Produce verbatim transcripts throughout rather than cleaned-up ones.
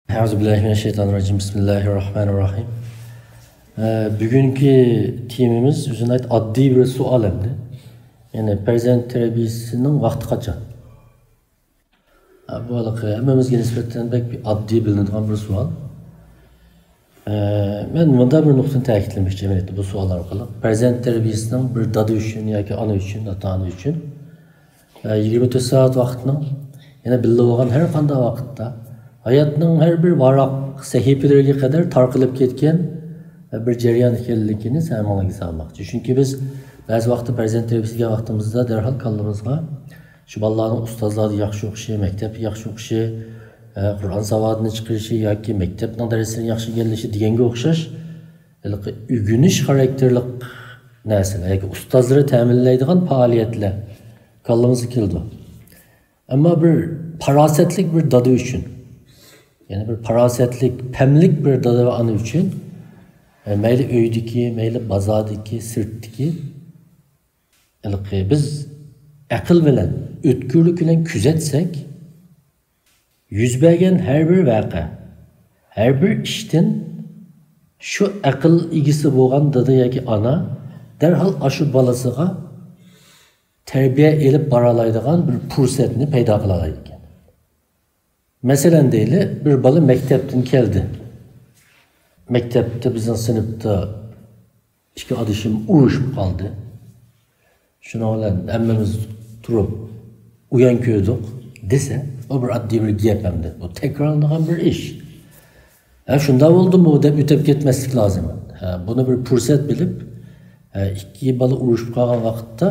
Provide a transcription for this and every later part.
ئەئۇزۇ بىللاھى مىنەششەيتانىررەجىم. بىسمىللاھىررەھمانىررەھىم. ئە، بۈگۈنكى تېمىمىز ئۆزى ناھايىتى ئاددىي بىر سوئال ئەمدى. يەنى پەرزەنت تەربىيەسىنىڭ ۋاقتى قاچان؟ ئە، بۇ ھېلىقى ھەممىمىزگە نىسبەتەن بەك بىر ئاددىي بىلىنىدىغان بىر سوئال. ئە، مەن مۇنداق بىر نۇقتىنى تەكىتلىمەكچى ئەمەلىيەتتە بۇ سوئال ئارقىلىق. پەرزەنت تەربىيەسىنىڭ بىر دادا ئۈچۈن ياكى ئانا ئۈچۈن، ئاتا-ئانا ئۈچۈن، ئە، يىگىرمە تۆت سائەت ۋاقىتنىڭ، يەنە بىللە بولغان ھەر قانداق ۋاقىتتا، ھاياتنىڭ ھەر بىر ۋاراق سەھىپىلىرىگە قەدەر تارقىلىپ كەتكەن، ئە، بىر جەريان ئىكەنلىكىنى سەمىڭلارگە سالماقچى. چۈنكى بىز بەزى ۋاقىتتا پەرزەنت تەربىيەسى دېگەن ۋاقتىمىزدا دەرھال كاللىمىزغا شۇ بالىلارنىڭ ئۇستازلاردا ياخشى ئوقۇشى، مەكتەپتە ياخشى ئوقۇشى، ئە، قۇرئان ساۋادىنى چىقىرىشى ياكى مەكتەپنىڭ دەرسلىرىنى ياخشى ئىگىلىشى دېگەنگە ئوخشاش، ھېلىقى ئۆگىنىش خاراكتېرلىق نەرسىلەر ياكى ئۇستازلىرى تەمىنلەيدىغان پائالىيەتلەر كاللىمىزغا كېلىدۇ. ئەمما بىر پاراسەتلىك بىر دادا ئۈچۈن، يەنى بىر پاراسەتلىك، پەملىك بىر دادا ۋە ئانا ئۈچۈن، ئە، مەيلى ئۆيدىكى، مەيلى بازاردىكى، سىرتتىكى، ھېلىقى بىز ئەقىل بىلەن، ئۆتكۈرلۈك بىلەن كۆزەتسەك، يۈز بەرگەن ھەر بىر ۋەقە، ھەر بىر ئىشتىن شۇ ئەقىل ئىگىسى بولغان دادا ياكى ئانا دەرھال ئاشۇ بالىسىغا تەربىيە ئېلىپ بارالايدىغان بىر پۇرسەتنى پەيدا قىلالايدىكەن. مەسىلەن دەيلى، بىر بالا مەكتەپتىن كەلدى. مەكتەپتە بىزنىڭ سىنىپتا ئىككى ئادىشىم ئۇرۇشۇپ قالدى. شۇنىڭ بىلەن ھەممىمىز تۇرۇپ ئويۇن كۆردۇق دېسە، ئۇ بىر ئاددىي بىر گەپ ئەمدى. بۇ تەكرارلىنىدىغان بىر ئىش. ھە، شۇنداق بولدىمۇ دەپ ئۆتۈپ كەتمەسلىك لازىم. ھە، بۇنى بىر پۇرسەت بىلىپ، ھە، ئىككى بالا ئۇرۇشۇپ قالغان ۋاقىتتا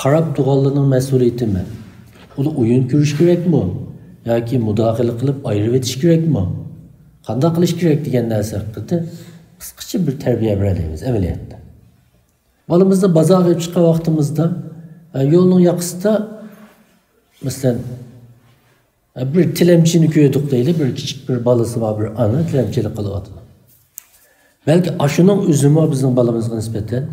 قاراپ تۇرغانلارنىڭ مەسئۇلىيىتىمۇ؟ ئۇلار ئويۇن كۆرۈش كېرەكمۇ؟ ياكى مۇداخىلە قىلىپ ئايرىۋېتىش كېرەكمۇ؟ قانداق قىلىش كېرەك دېگەن نەرسە ھەققىدە قىسقىچە بىر تەربىيە بېرەلەيمىز ئەمەلىيەتتە. بالىمىزنى بازارغا ئېلىپ چىققان ۋاقتىمىزدا، ئە، يولنىڭ ياقىسىدا، مەسىلەن، ئە، بىر تىلەمچىنى كۆردۇق دەيلى، بىر كىچىك بىر بالىسى بار بىر ئانا تىلەمچىلىك قىلىۋاتىدۇ. بەلكى ئاشۇنىڭ ئۆزىمۇ بىزنىڭ بالىمىزغا نىسبەتەن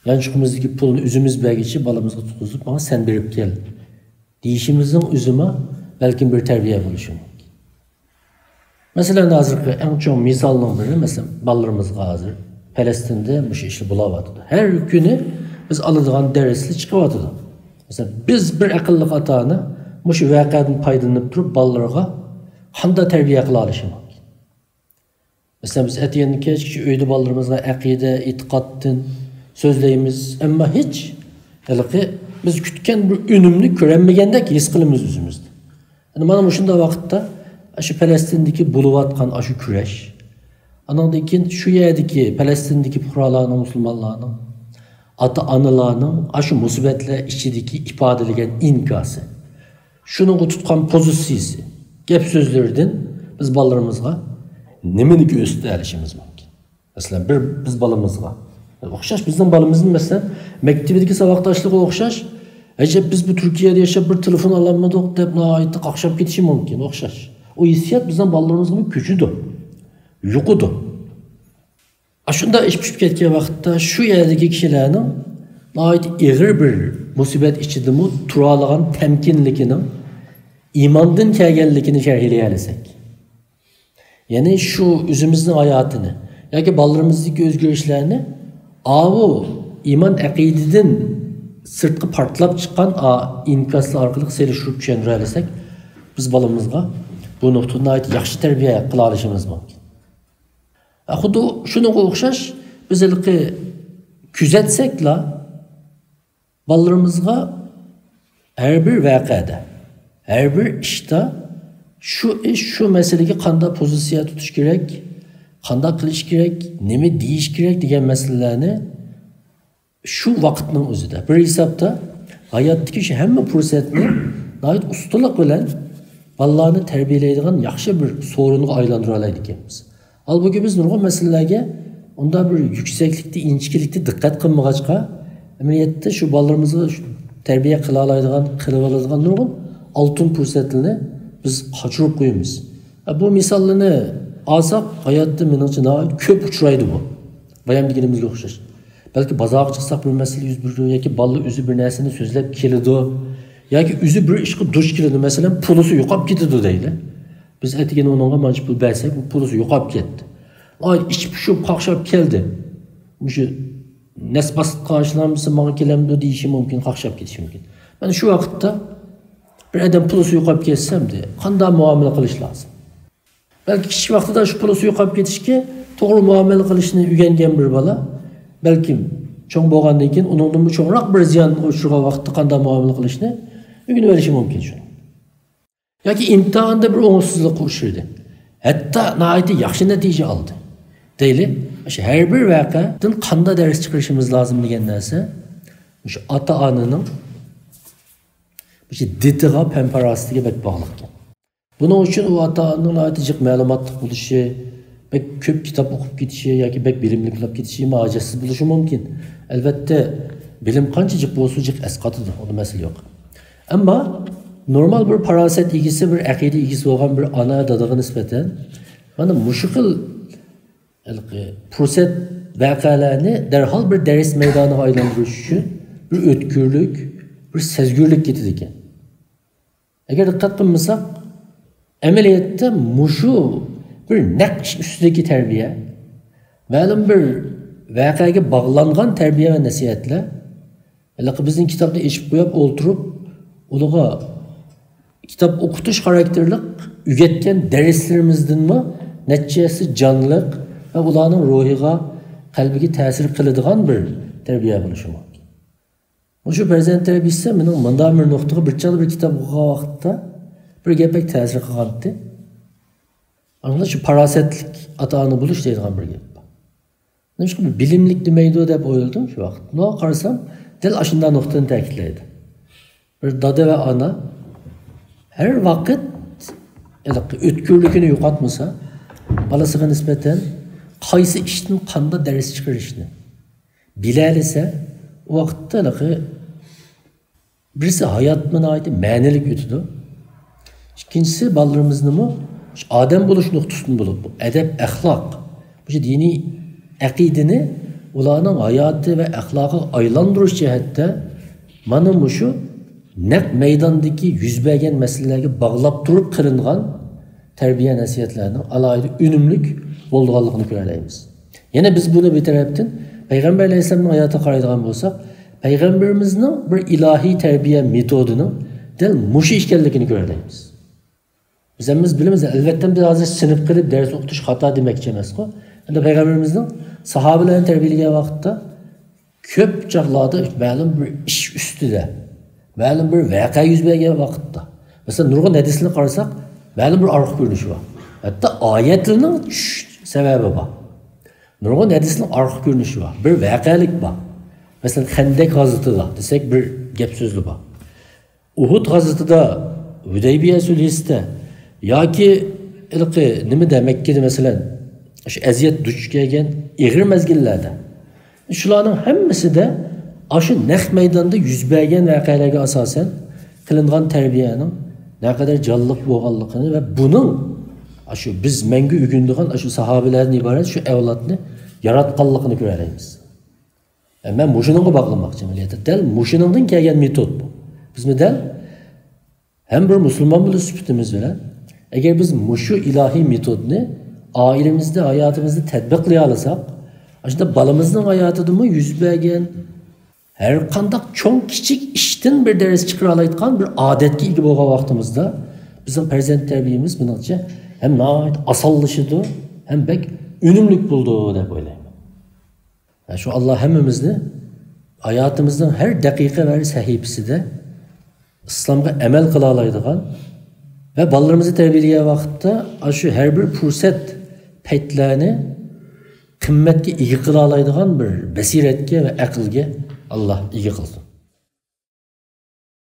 يانچۇقىمىزدىكى پۇلنى ئۆزىمىز بەرگۈچە بالىمىزغا تۇتقۇزۇپ، ماڭا سەن بېرىپ كەل دېيىشىمىزنىڭ ئۆزىمۇ بەلكىم بىر تەربىيە بولۇشى مۇمكىن. مەسىلەن، ھازىرقى ئەڭ چوڭ مىسالنىڭ بىرى، مەسىلەن، بالىلىرىمىزغا ھازىر پەلەستىندە مۇشۇ ئىشلار بولۇۋاتىدۇ. ھەر كۈنى بىز ئالىدىغان دەرسلەر چىقىۋاتىدۇ. مەسىلەن، بىز بىر ئەقىللىق ئاتا-ئانا مۇشۇ ۋەقەدىن پايدىلىنىپ تۇرۇپ بالىلىرىغا قانداق تەربىيە قىلالىشى مۇمكىن؟ مەسىلەن، بىز ئەتىگەندىن كەچكىچە ئۆيدە بالىلىرىمىزغا ئەقىدە، ئېتىقادتىن سۆزلەيمىز، ئەمما ھېچ ھېلىقى بىز كۈتكەن بىر ئۈنۈمنى كۆرەلمىگەندەك ھېس قىلىمىز ئۆزىمىزنى. ئەنە مانا مۇشۇنداق ۋاقىتتا شۇ پەلەستىندىكى بولۇۋاتقان ئاشۇ كۈرەش، ئانىڭدىن كېيىن شۇ يەردىكى پەلەستىندىكى پۇقرالارنىڭ، مۇسۇلمانلارنىڭ، ئاتا-ئانىلارنىڭ ئاشۇ مۇسىبەتلەر ئىچىدىكى ئىپادىلىگەن ئىنكاسى، شۇنىڭغا تۇتقان پوزىتسىيىسى، گەپ-سۆزلىرىدىن بىز بالىلىرىمىزغا نېمىنى كۆرسىتەلىشىمىز مۇمكىن؟ مەسىلەن، بىر بىز بالىمىزغا ئوخشاش، بىزنىڭ بالىمىزنى، مەسىلەن، مەكتىۋىدىكى ساۋاقداشلىرىغا ئوخشاش، «ئەجەب، بىز بۇ تۈركىيەدە ياشاپ بىر تېلېفون ئالالمىدۇق» دەپ ناھايىتى قاقشاپ كېتىشى مۇمكىن. ئوخشاش. ئۇ ھېسسىيات بىزنىڭ بالىلىرىمىزغىمۇ كۆچىدۇ، يۇقىدۇ. ئاشۇنداق ئىش پىشىپ كەتكەن ۋاقىتتا شۇ يەردىكى كىشىلەرنىڭ ناھايىتى ئېغىر بىر مۇسىبەت ئىچىدىمۇ تۇرالىغان تەمكىنلىكىنىڭ ئىماندىن كەلگەنلىكىنى شەرھلىيەلىسەك، يەنى شۇ ئۆزىمىزنىڭ ھاياتىنى ياكى بالىلىرىمىزدىكى ئۆزگىرىشلەرنى ئاۋۇ ئىمان ئەقىدىدىن سىرتقا پارتلاپ چىققان ئا-، ئىنكاسلار ئارقىلىق سېلىشتۇرۇپ چۈشەندۈرەلىسەك، بىز بالىمىزغا بۇ نۇقتىدا ناھايىتى ياخشى تەربىيە قىلالىشىمىز مۇمكىن. خۇددى شۇنىڭغا ئوخشاش، بىز ھېلىقى كۆزەتسەكلا، بالىلىرىمىزغا ھەر بىر ۋەقەدە، ھەر بىر ئىشتا شۇ ئىش، شۇ مەسىلىگە قانداق پوزىتسىيە تۇتۇش كېرەك، قانداق قىلىش كېرەك، نېمە دېيىش كېرەك دېگەن مەسىلىلەرنى شۇ ۋاقىتنىڭ ئۆزىدە، بىر ھېسابتا ھاياتتىكى شۇ ھەممە پۇرسەتنى ناھايىتى ئۇستىلىق بىلەن بالىلارنى تەربىيەلەيدىغان ياخشى بىر سورۇنغا ئايلاندۇرالايدىكەنمىز. ھالبۇكى، بىز نۇرغۇن مەسىلىلەرگە ئۇنداق بىر يۈكسەكلىكتە، ئىنچىكىلىكتە دىققەت قىلمىغاچقا، ئەمەلىيەتتە شۇ بالىلىرىمىزغا شۇ تەربىيە قىلالايدىغان، قىلىۋالىدىغان نۇرغۇن ئالتۇن پۇرسەتلىرىنى بىز قاچۇرۇپ قويىمىز. بۇ مىساللارنى ئالساق، ھاياتتا مېنىڭچە ناھايىتى كۆپ ئۇچرايدۇ بۇ. بايام دېگىنىمىزگە ئوخشاش. بەلكى بازارغا چىقساق بىر مەسىلە يۈز بېرىدۇ ياكى بالىلار ئۆزى بىر نەرسىنى سۆزلەپ كېلىدۇ ياكى ئۆزى بىر ئىشقا دۇچ كېلىدۇ، مەسىلەن، پۇلىسى يوقاپ كېتىدۇ دەيلى. بىز ئەتىگەن ئۇنىڭغا مانچە پۇل بەرسەك، بۇ پۇلىسى يوقاپ كەتتى. ئاي، ئىچى پۇشۇپ، قاقشاپ كەلدى. مۇشۇ نەس باستىغان ئىشلارمىسى ماڭا كېلەمدۇ دېيىشى مۇمكىن، قاقشاپ كېتىشى مۇمكىن. مانا شۇ ۋاقىتتا بىر ئادەم پۇلىسى يوقاپ كەتسە، ئەمدى قانداق مۇئامىلە قىلىش لازىم؟ بەلكى كىچىك ۋاقتىدا شۇ پۇلىسى يوقاپ كېتىشكە توغرا مۇئامىلە قىلىشنى ئۆگەنگەن بىر بالا، بەلكىم چوڭ بولغاندىن كېيىن ئۇنىڭدىنمۇ چوڭراق بىر زىيانغا ئۇچرىغان ۋاقىتتا قانداق مۇئامىلە قىلىشنى ئۆگىنىۋېلىشى مۇمكىن شۇنى. ياكى ئىمتىھاندا بىر ئوڭۇشسىزلىققا ئۇچرىدى. ھەتتا ناھايىتى ياخشى نەتىجە ئالدى. دەيلى، مۇشۇ ھەر بىر ۋەقەدىن قانداق دەرس چىقىرىشىمىز لازىم دېگەن نەرسە، مۇشۇ ئاتا-ئانىنىڭ مۇشۇ دىتىغا، پەن-پاراسىتىگە بەك باغلىق ئىكەن. بۇنىڭ ئۈچۈن ئۇ ئاتا-ئانىنىڭ ناھايىتى جىق مەلۇماتلىق بولۇشى، بەك كۆپ كىتاب ئوقۇپ كېتىشى ياكى بەك بىلىملىك بولۇپ كېتىشى ھاجەتسىز بولۇشى مۇمكىن. ئەلۋەتتە، بىلىم قانچە جىق بولسا، جىق ئەسقاتىدۇ، ئۇندا مەسىلە يوق. ئەمما نورمال بىر پاراسەت ئىگىسى، بىر ئەقىدە ئىگىسى بولغان بىر ئانا، دادىغا نىسبەتەن مانا مۇشۇ خىل ھېلىقى پۇرسەت، ۋەقەلەرنى دەرھال بىر دەرس مەيدانىغا ئايلاندۇرۇش ئۈچۈن بىر ئۆتكۈرلۈك، بىر سەزگۈرلۈك كېتىدىكەن. ئەگەر دىققەت قىلمىساق، ئەمەلىيەتتە مۇشۇ بىر نەق ئىش ئۈستىدىكى تەربىيە، مەلۇم بىر ۋەقەگە باغلانغان تەربىيە ۋە نەسىھەتلەر، ھېلىقى بىزنىڭ كىتابنى ئېچىپ قويۇپ ئولتۇرۇپ، ئۇلىغا كىتاب ئوقۇتۇش خاراكتېرلىق ئۆگەتكەن دەرسلىرىمىزدىنمۇ نەچچە ھەسسە جانلىق ۋە ئۇلارنىڭ روھىغا، قەلبىگە تەسىر قىلىدىغان بىر تەربىيە بولۇشى مۇمكىن. مۇشۇ پەرزەنت تەربىيىسى مېنىڭ مۇنداق بىر نۇقتىغا بىر چاغدا بىر كىتاب ئوقۇغان ۋاقىتتا بىر گەپ بەك تەسىر قىلغانتى. ئاندىن شۇ پاراسەتلىك ئاتا-ئانا بولۇش دەيدىغان بىر گەپ بار. نېمىشقا بىلىملىك دېمەيدۇ دەپ ئويلىدىم شۇ ۋاقىت. بۇنىڭغا قارىسام، دەل ئاشۇنداق نۇقتىنى تەكىتلەيدۇ. بىر دادا ۋە ئانا ھەر ۋاقىت ھېلىقى ئۆتكۈرلۈكىنى يوقاتمىسا، بالىسىغا نىسبەتەن قايسى ئىشتىن قانداق دەرس چىقىرىشنى بىلەلىسە، ئۇ ۋاقىتتا ھېلىقى بىرسى ھاياتمۇ ناھايىتى مەنىلىك ئۆتىدۇ. ئىككىنچىسى، بالىلىرىمىزنىمۇ شۇ ئادەم بولۇش نۇقتىسىدىن بولۇپ، ئەدەپ، ئەخلاق، مۇشۇ دىنىي ئەقىدىنى ئۇلارنىڭ ھاياتى ۋە ئەخلاقىغا ئايلاندۇرۇش جەھەتتە مانا مۇشۇ نەق مەيداندىكى يۈز بەرگەن مەسىلىلەرگە باغلاپ تۇرۇپ قىلىنغان تەربىيە نەسىھەتلەرنىڭ ئالاھىدە ئۈنۈملۈك بولىدىغانلىقىنى كۆرەلەيمىز. يەنە بىز بۇنى بىر تەرەپتىن پەيغەمبەر ئەلەيھىسسالامنىڭ ھاياتىغا قارايدىغان بولساق، پەيغەمبىرىمىزنىڭ بىر ئىلاھىي تەربىيە مېتودىنىڭ دەل مۇشۇ ئىكەنلىكىنى كۆرەلەيمىز. بىز ھەممىمىز بىلىمىز، ئەلۋەتتە، بىز ھازىر سىنىپ قىلىپ دەرس ئوقۇتۇش خاتا دېمەكچى ئەمەسقۇ. ئەمدى پەيغەمبىرىمىزنىڭ ساھابىلەرنى تەربىيەلىگەن ۋاقىتتا كۆپ چاغلاردا مەلۇم بىر ئىش ئۈستىدە، مەلۇم بىر ۋەقە يۈز بەرگەن ۋاقىتتا، مەسىلەن، نۇرغۇن ھەدىسلەرنى قارىساق، مەلۇم بىر ئارقا كۆرۈنۈشى بار. ھەتتا ئايەتلەرنىڭ چۈشۈش سەۋەبى بار. نۇرغۇن ھەدىسنىڭ ئارقا كۆرۈنۈشى بار. بىر ۋەقەلىك بار. مەسىلەن، خەندەك غازىتىدا دېسەك، بىر گەپ سۆزلىرى بار. ئۇھۇد غازىتىدا، ھۇدەيبىيە سۈلھىسىدە ياكى ھېلىقى نېمىدە، مەككىدە، مەسىلەن، شۇ ئەزىيەت دۇچ كەلگەن ئېغىر مەزگىللەردە، شۇلارنىڭ ھەممىسىدە ئاشۇ نەق مەيداندا يۈز بەرگەن ۋەقەلەرگە ئاساسەن قىلىنغان تەربىيەنىڭ نەقەدەر جانلىق بولغانلىقىنى ۋە بۇنىڭ ئاشۇ بىز مەڭگۈ ئۆگىنىدىغان ئاشۇ ساھابىلەردىن ئىبارەت شۇ ئەۋلادنى ياراتقانلىقىنى كۆرەلەيمىز. مەن مۇشۇنىڭغا باغلىماقچىمەن. دەل مۇشۇنىڭدىن كەلگەن مېتود بۇ. بىزمۇ دەل ھەم بىر مۇسۇلمان بولۇش سۈپىتىمىز بىلەن، ئەگەر بىز مۇشۇ ئىلاھىي مېتودنى ئائىلىمىزدە، ھاياتىمىزدا تەتبىقلىيالىساق، ئاشۇنداق بالىمىزنىڭ ھاياتىدىمۇ يۈز بەرگەن ھەر قانداق چوڭ كىچىك ئىشتىن بىر دەرس چىقىرالايدىغان بىر ئادەتكە ئىگە بولغان ۋاقتىمىزدا، بىزنىڭ پەرزەنت تەربىيەمىز، مېنىڭچە، ھەم ناھايىتى ئاسانلىشىدۇ، ھەم بەك ئۈنۈملۈك بولىدۇ دەپ ئويلايمەن. شۇ ئاللا ھەممىمىزنى ھاياتىمىزنىڭ ھەر دەقىقە ۋە ھەر سەھىپىسىدە ئىسلامغا ئەمەل قىلالايدىغان ۋە بالىلىرىمىزنى تەربىيەلىگەن ۋاقىتتا ئاشۇ ھەر بىر پۇرسەت، پەيتلەرنى قىممەتكە ئىگە قىلالايدىغان بىر بەسىرەتكە ۋە ئەقىلگە ئاللا ئىگە قىلسۇن.